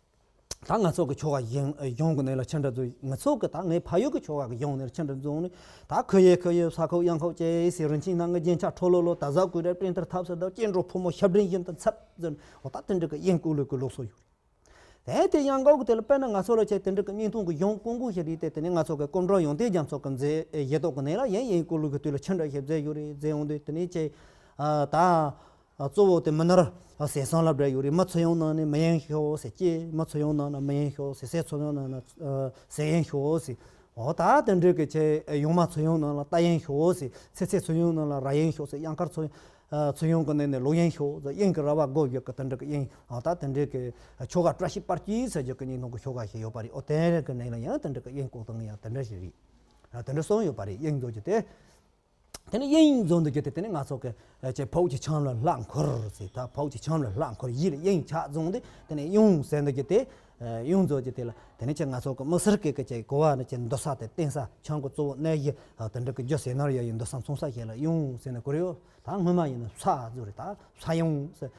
ད་ང་ཚོ་གི་ཆོ་ག་གཞུང་གཞུང་གི་ནང་ལ་ཆི་འདྲ་བཟོ། ང་ཚོ་གི་ད་ངའི་ཕ་ཡུལ་གི་ཆོ་ག་གི་གཞུང་ནང་ལ་ཆི་འདྲ་བཟོ་ནས་ད་ཁུ་ཡེ་ཁུ་ཡེ་ས་ཁོག་གཡང་ཁོག་ཅེས་ཟེར་རིན་ཆེན་སྣ་ལྔ་རྒྱན་ཆ་ཁྲོ་ལོ་ལོ་ད་གཟའ་གོས་ར་པྲེན་ཐར་ཐབས་སུ་ད་སྐྱེ་འགྲོ་ཕོ་མོ་ཞབས་འདྲེན་བཞིན་དུ་འཚབ་ཟེར། འོ་ད་དེ་འདྲ་གི་གཡང་བཀོལ་ལུགས་གི་ལུགས་སྲོལ་ཡོད། དེ་དེ་ཡང་འགོག་གི་དེ་ལ་དཔེར་ན་ང་ཚོ་ལ་བྱས་དེ་འདྲ་གི་བརྙན་ཐུང་གི་གཞུང་ཀུན་ཀུན་ཞིག་རེད་དེ། དེ་ནས་ང་ཚོ་གི་སྐུ་མགྲོན་ཡོན་ཏན་རྒྱ་མཚོ་གི་མཛད་ཡེ་ཏོག་གི་ནང་ལ་ཡང་གཡང་བཀོལ་ལུགས་གི་དུས་ལ་ཆི་འདྲ་ཞིག་མཛད་ཡོད་རེད་ཟེར་འོང་དུས་དེ་ནས་ཅེ། ད་གཙོ་བོ་དེ་མི་ནོར་ཟས་གསུམ་ལ་སྦྲགས་ཡོད་རེད། མི་ཚོ་ཡོང་ནང་ནས་མི་གཡེང་ཤོག་ཟེར་གྱི། མི་ཚོ་ཡོང་ནང་ན་མི་གཡེང་ཤོག་ཟེར། ཟས་ཚོ་ཡོང་ནང་ན་ཟས་གཡེང་ཤོག་ཟེར། འོ་ད་དེ་འདྲ་གི་ཆེ་ཡོང་མ་ཚོ་ཡོང་ནང་ལ་རྟ་གཡེང་ཤོག་ཟེར། ཚེ་ཚེ་ཚོ་ཡོང་ནང་ལ་ར་གཡེང་ཤོག་ཟེར། གཡང་དཀར་ཚོ་ཚོ་ཡོང་གི་ནང་ནས་ལོ་གཡེང་ཤོག་ཟེར། གཡང་གི་ར་བ་སྒོ་བརྒྱབ་གི་དེ་འདྲ་གི་གཡེང་། འོ་ད་དེ་འདྲ་གི་ཆོ་ག་བཀྲ་ཤིས་པར་སྐྱིད་ཟེར་རྒྱུ་གི་བརྙན་ཐུང་གི་ཆོ་ག་ཞིག་ཡོད་པ་རེད། འོ་དེ་འདྲ་གི་ནང་ལ་ཡང་དེ་འདྲ་གི་གཡང་བཀོལ་སྟངས་ཡང་དེ་འདྲ་ཞིག་རེད། དེ་འདྲ་གསུངས་ཡོད་པ་རེད། གཡང་བཟོ་རྒྱུ་དེ། དེ་ནས་གཡང་བཟོ་འདི་རྒྱུ་དེ་དེ་ནས་ང་ཚོ་གི་ཅེ་ཕོག་གི་ཆང་ལ་ལྷག་འཁོར་ཟེར། ད་ཕོག་གི་ཆང་ལ་ལྷག་འཁོར་ཡིད་ལ་གཡང་ཆགས་བཟུང་སྟེ་དེ་ནས་གཡང་ཟེར་འདི་རྒྱུ་དེ། གཡང་བཟོ་རྒྱུ་དེ་ལ་དེ་ནས་ཅེ་ང་ཚོ་གི་དམིགས་བསལ་གི་གི་ཅེ་གོ་བ་ནི་ཅེ་འདུ་ས་དེ་བརྟེན་ས་ཆང་གི་གཙོ་བོ་གནས་གཞི་དེ་འདྲ་གི་རྒྱུ་ཟེར་ནར་ཡ་ཡི་འདུ་ས་མཚུངས་ས་ཞིག་ལ་གཡང་ཟེར་ནས་གོ་རེ་ཡོད། ད་སྔོན་མ་ཡིན་ན་ས་བཟོ་རེད། ད་ས་གཡང་ཟེར།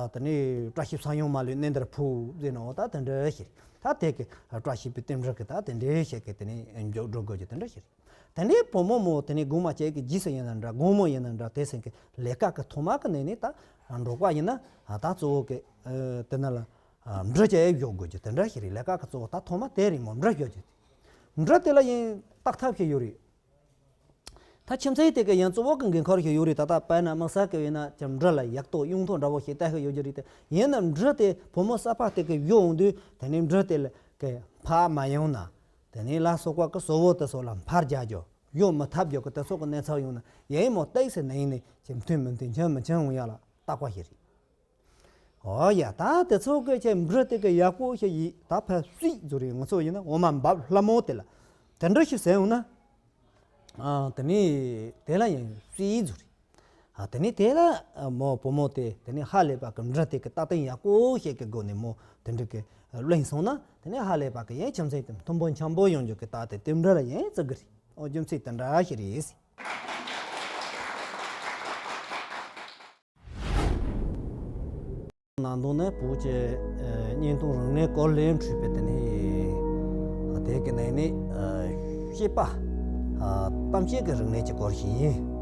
དེ་ནས་བཀྲ་ཤིས་ས་གཡང་མ་ལུས་གནས་འདིར་ཕུབ་ཟེར་ནོ་ད་དེ་འདྲ་ཞིག་རེད། ད་དེ་གི་བཀྲ་ཤིས་པའི་རྟེན་འབྲེལ་གི་ད་དེ་འདྲ་ཞིག་གི་དེ་ནས་མགྱོགས་འགྲོ་དགོས་རྒྱུ་དེ་འདྲ་ཞིག་རེད། དེ་ནས་བུ་མོ་མོ་དེ་ནས་དགོང་མོ་བཅས་ཀྱི་རྗེས་སུ་ཡིན་ན་འདྲ། དགོང་མོ་ཡིན་ན་འདྲ། དེ་སེང་གི་ལས་ཀ་གི་ཐོག་མ་གི་ནས་ནས་ད་འབྲོག་པ་ཡིན་ན་ད་གཙོ་བོ་གི་དེ་ན་ལ་འབྲུ་བཅས་གཡོག་དགོས་རྒྱུ་དེ་འདྲ་ཞིག་རེད། ལས་ཀ་གི་གཙོ་བོ་ད་ཐོག་མ་དེ་རེད་མོ། འབྲུ་གཡོག་རྒྱུ་དེ། འབྲུ་དེ་ལ་ཡིན་བརྟག་ཐབས་ཤིག་ཡོད་རེད། ད་ཁྱིམ་མཚེས་དེ་གི་ཡིན་གཙོ་བོ་གི་འགན་ཁུར་ཞིག་ཡོད་རེད། ད་ལྟ་དཔེར་ན་དམིགས་བསལ་གི་ཡིན་ན་ཅི་འབྲུ་ལ་ཡག་ཐོག་གཡུང་ཐོག་འདྲ་བོ་ཞིག་བལྟ་གི་ཡོད་རྒྱུ་རེད་དེ། ཡིན་ན་འབྲུ་དེ་བུ་མོ་གསར་པ་དེ་གི་གཡོག་འོང་དུས་དེ་ནས་འབྲུ་དེ་ལ་གི་ཕར་མ་ཡོང་ན། དེ་ནས་ལ་སོགས་པ་གི་ཟོ་བོ་དེ་ཚོ་ལ་འཕར་རྒྱག་རྒྱུ། གཡོག་མི་ཐུབ་རྒྱུ་གི་དེ་ཚོ་གི་གནས་ཚུལ་ཡོང་ན་ཡ་ཡིན་མོ་བཏེག་ཟེར་ནས་ཡིན་ནས་ཅི་མཐུན་མི་མཐུན་འཆམ་མི་འཆམ་འོང་ཡ་ལ་བརྟག་པ་ཞིག་རེད། ཨོ་ཡ། ད་དེ་ཚོ་གི་ཆེ་འབྲུ་དེ་གི་ཡག་པོ་ཞིག་ཡིན་ད་ཕར་སུས་ཟུར་རེད། ང་ཚོ་ཡིན་ན་འོ་མ་འབབ་ལྷ་མོ་དེ་ལ་དེ་འདྲ་ཞིག་ཟེར་འོང་ན། ཨ་དེ་ནས་དེ་ལ་ཡང་སུས་ཟུར་རེད། ཨ་དེ་ནས་དེ་ལ་མོ་བུ་མོ་དེ་དེ་ནས་ཧ་ལས་པ་གི་འབྲུ་དེ་གི་ད་ཏན་ཡག་པོ་ཞིག་གི་སྒོ་ནས་མོ་དེ་འདྲ་གི་བླངས་སོང་ན་དེ་ནས་ཧ་ལས་པ་གི་ཡང་ཁྱིམ་མཚེས་དེ་མཐུན་པོ་འཆམ་པོ་ཡོང་རྒྱུ་གི་ད་དེ་དེ་འདྲ་ལ་ཡང་བརྩི་གི་རེད། ཨོ་རྒྱུ་མཚན་དེ་འདྲ་ཞིག་རེད། ནང་དོན་ནི་བོད་ཀྱི་ཨ་བརྙན་ཐུང་རིག་གནས་སྐོར་ལས་འཕྲོས་པའི་དེ་ནས་དེ་གི་ནང་ནས་ཨ་བཤད་པ་ཨ་གཏམ་བཤད་ཀྱི་རིག་གནས་ཀྱི་སྐོར་ཞིག་ཡིན།